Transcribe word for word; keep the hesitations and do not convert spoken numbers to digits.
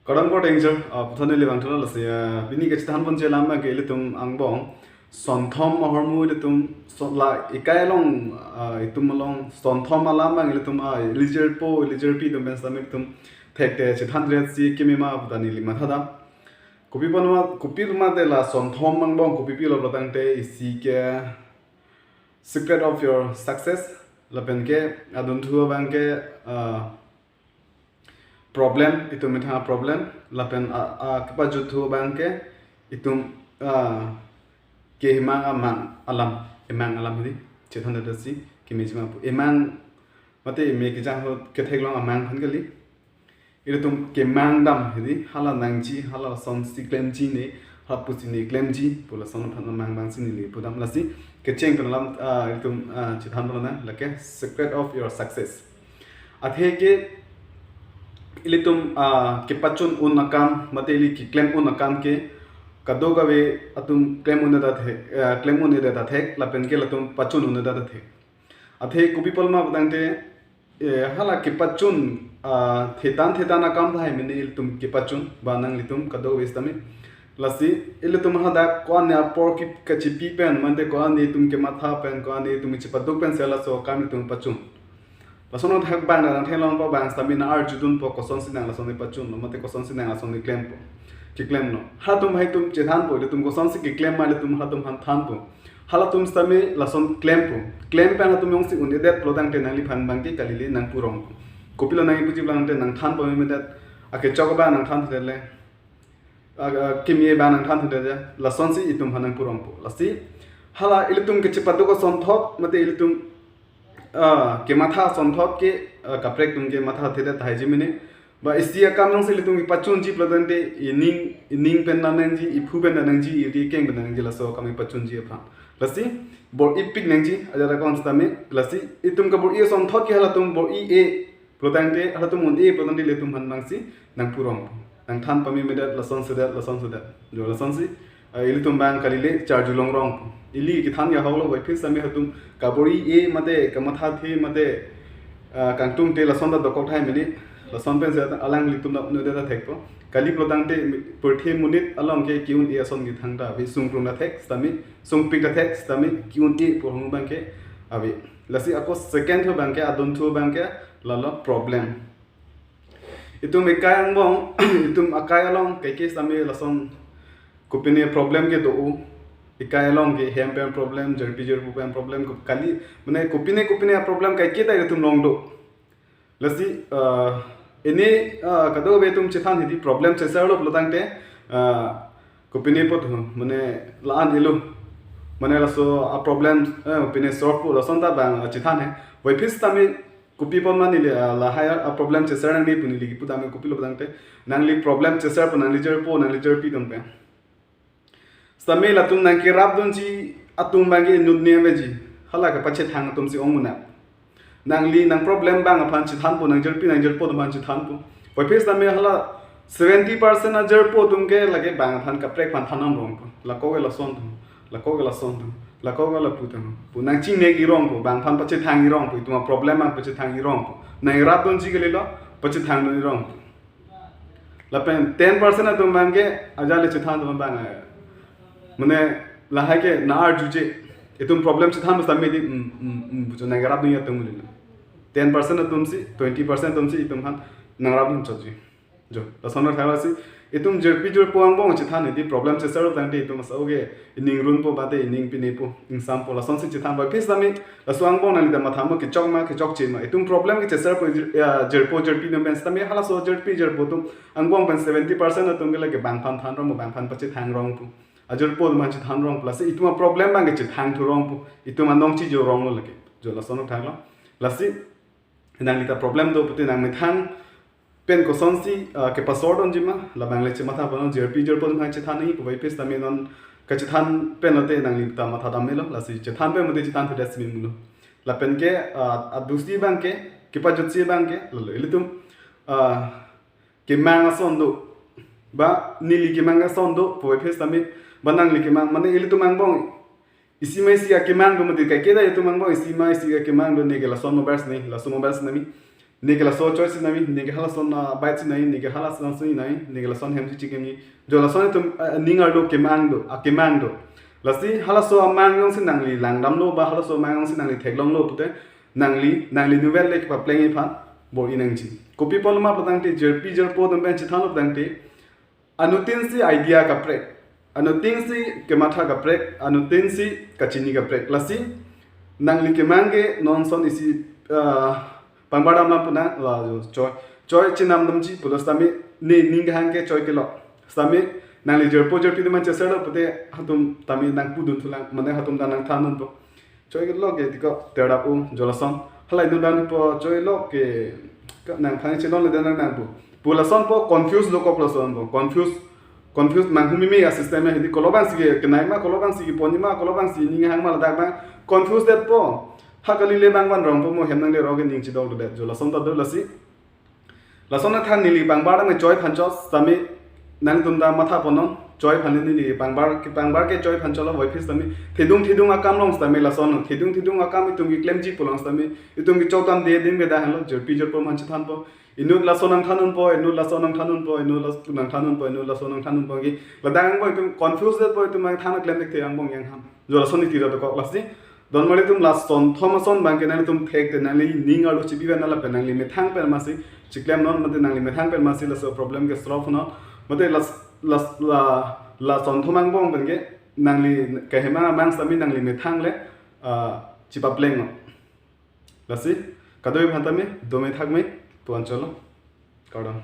Kardom kardom, sir. Ah, puthot neli vangthulo lasi, ah, pini kachethan ponji alam ke ilitum angbong sonthom ahormu ilitum so-, la ekai along, ah, itum along sonthom alam abang ilitum, ah, ili jirpo, ili jirpi atum pen sitame ilitum thekte chethan ret si kimi ma puta neli mathadam. Kopi apot ma, kopi apot ma te la sonthom angbong kopipilo pulo tangte isi ke secret of your success lapen ke adunthu abang ke, ah, problem, itum methang problem lapen a, a, kepajuthu abang ke itum, ah, kemang amang alam, emang alam hidi chethan dada si kimi chima pu. Emang mate eme kejang ahut ketheklong amang aphan kali. Ilitum kemang dam hidi hala nangji, hala sonsi klemji ne, hala pusi ne klemji pu lason aphan amang abang si neli pudam lasi kecheng pen alam, ah, ilitum, ah, chethan pon nang lake secret of your success. Athe ke ilitum, ah, kepachun un akam mate ili keklem un akam ke kadokave atum klem un-edet athek, ah, klem un-edet athek lapen ke latum pachun un-edet athek. Athe kopi apot ma pulo tangte, eh, hala kepachun, ah, thetan thetan akam tahai mene ilitum kepachun ba nanglitum kadokave sitame. Lasi ilitum hadak ko-an apor ke kachipi pen mate ko-an itum kematha pen ko-an itum chepaduk pen si laso akam itum pachun. Lason athak abang nang theklong po abang sitame nang arjudunpo kosonsi nang lason pachunlo mate kosonsi nang lason klempo, keklemlo. Halatum haitum chethanpo, ilitum kosonsi keklem ma ilitum halatum aphan thanpo. Halatum sitame lason klempo. Klem pen halatum jongsi un-edet pulo tangte nangliphan abang ke kalile nangpu rongpo. Kopilo nangkipuji pulo tangte nang than pame medet. Akechok abang nang than thudele. A, a, kimi abang nang than thudele. Lasonsi itum aphan nangpu rongpo. Lasi hala ilitum kechepaduk asonthot mate ilitum, ah, kematha asonthot ke, ah, kaprek atum kematha thedet tahai ji mene. Ba isi akam jongsi ilitum kepachunji pulo tangte ining, ining pen nangji, iphu pen nangji, iri keng pen nangji laso akam kepachunji aphan. Lasi bor-ipik nangji, ajat akon sitame, lasi itum kabor-i asonthot ke halatum bor-i-e pulo tangte, halatum un-e pulo tangte ilitum aphan abang si nangpu rongpo. Nang than pame medet, lason sedet, lason sedet. Jo lasonsi, eh, ilitum abang kalile charjulong rongpo. Ili kethan ke ahoklo, waiphi sitame halatum kabor-i-e mate, kamathathe mate, ah, kangtungte lason ta dokok tahai mene. Lason pen si alanglitum ta un-edet athekpo. Kali pulo tangte pirthe monit along ke ke-un-e ason kethang ta ave, sungkrung ta thek sitame, sungpik ta thek sitame, ke-un-e pu ahormu abang ke ave. Lasi ako second tho abang ke, adunthu abang ke, lalo problem. Itum ekai angbong, itum akai along kaike sitame lason kopine problem kedo-o. Ekai along ke hem pen problem, jirpi jirpo pen problem, ko-, kali, mane kopine kopine problem kaike ta itum along do. Lasi, ah, ini, ah, kadokave atum chethan hidi problem cheserlo pulo tangte, ah, kopine apot ho, mane la-an ilo. Mane laso aproblem, eh, pine solve po lason ta abang, ah, chethan he. Waiphi sitame kopi apot ma neli, ah, lahai aproblem cheser nangne pu neli kipu tame kopilo pulo tangte, nangli problem cheserpo nangli jirpo, nangli jirpi atum pen. Sitame latum nangkerapdunji atum abang ke inut ne aveji. Hala kepachethang atum si ong unap. Nangli nang problem abang aphan chethanpo, nang jirpi nang jirpo atum aphan chethanpo. Waiphi sitame hala seventy percent ajirpo atum ke lake bang aphan kaprek aphan than nam rongpo. Lako ke lason atum, lako ke lason atum, lako ke lapu atum pu nangchinine-i rongpo, bang aphan pachethang-i rongpo, itum aproblem abang pachethang-i rongpo. Nangrapdunji kalilo, pachethangdun-i rongpo. Lapen ten percent atum abang ke ajat le chethan atum abang, eh, mane lahai ke nang arjuje. Itum problem chethan basta midi, mm, mm, mm, bujo nangrapdunji atum muli. Ten percent atum si, twenty percent atum si itum aphan nangrapdun chotji. Jo, lason thakla si, itum jirpi jirpo angbong chethan hidi problem cheserlo tangte itum asa oke, ining runpo mate ining pinepo, ingsampo, lasonsi chethan. Waiphi sitame, laso angbong nangli ta mathamo kechok ma, kechokche ma. Itum problem ke cheserpo jir-, ya, jirpo jirpi atum pen sitame, halaso jirpi jirpo atum angbong pen seventy percent atum ke lake bang aphan than rongpo, bang aphan pachethang rongpo. Ajirpo atum aphan chethan rongpo, lasi itum aproblem abang ke chethangthu rongpo, itum anong chijo ronglo lake. Jo lason thaklo. Lasi, nangli ta problem do pute nang methang pen kosonsi, ah, kepasordunji ma, labang le chematha pon, jirpi jirpo atum aphan chethan nangji pu waiphi sitame non kachethan pen lote nangli ta mathadam melo, lasi chethan pen mate chethan thudet si memulo. Lapen ke, ah, adusi abang ke, kepajutsi abang ke, lalo ilitum, ah, kemang ason do, ba neli kemang ason do pu waiphi sitame, ba nangli kemang, mane ilitum angbong isi ma isi akemang do mati, kaike ta itum angbong isi ma isi akemang do, neke lason mobile sine, lason mobile sinami. Ne ke laso choi si nangji, ne ke halason a bait si nangji, ne ke halason si nangji, ne ke lason hem si chikimji. Jo lason itum, eh, ning arlo kemang do, akemang do. Lasi halaso amang jongsi nangli langdamlo ba halaso amang jongsi nangli theklonglo pute, nangli, nangli inutvet le kepaplengji aphan bor-i nangji. Kopi apotlo ma pulotangte, jirpi jirpo atum pen chethanlo pulotangte, anuttin si idea kaprek, anuttin si kematha kaprek, anuttin si kachini kaprek. Lasi nangli kemang ke non ason isi, ah, pangbar damlam puna, la jo choi, choi chinam damji pulo sitame, ne ning kehang ke choi kelok. Sitame nangli jirpo jirpi atum pen cheserlo pute hatum tame nangpudun thulang, mane hatum ta nangthan unpo. Choi kelok ke tiko terap u jo lason. Halai inut dan po choi lok ke ka nangthan chelong le dan nang pu. Pu lason po confuse dokok lason po. Confuse, confuse manghumeme a system ya, hidi kolo abang si kenai ma, kolo abang si ponji ma, kolo abang si ning hang ma ladak ma. Confuse det po. Ha kali le bang van rong po mo hem nangle rok ke ning chidok do det. Jo lason ta do lasi. Lason athan neli pangbar dam choi aphan chot sitame nangtum ta matha ponnon, choi aphan neli pangbar, kepangbar ke choi aphan chotlo, voiphit sitame thedung thedung akam long sitame lason, thedung thedung akam itum keklemji pulang sitame itum kechok dam de ding beda henlo, jirpi jirpo aphan chethanpo. Inut lason nangthan unpo, inut lason nangthan unpo, inut las-, nangthan unpo, inut lason nangthan unpo ke. Ladak angbong itum confuse det po, itum nangthan klem thekthe angbong yang ham. Jo lason iti ra dokok lasi. Don mari itum lason thom ason abang ke nangtum thekte nangli ning arlo chibi ven lapen nangli methang pen masi chiklemnon, mate nangli methang pen masi laso problem ke solve non. Mate las-, las-, la, lason thom angbong pen ke nangli kehemang amang sitame nangli methang le, ah, chipaplengnon. Lasi, kadokave aphan tame, dome thakme, puan cholo. Kardom.